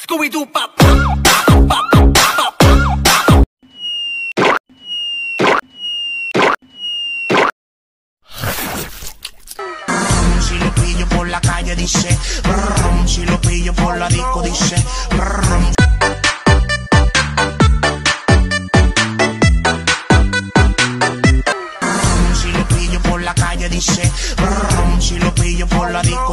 Scooby-Doo pop. Si lo pillo por la calle dice, si lo pillo por la disco dice, si lo pillo por la calle dice, si lo pillo por la disco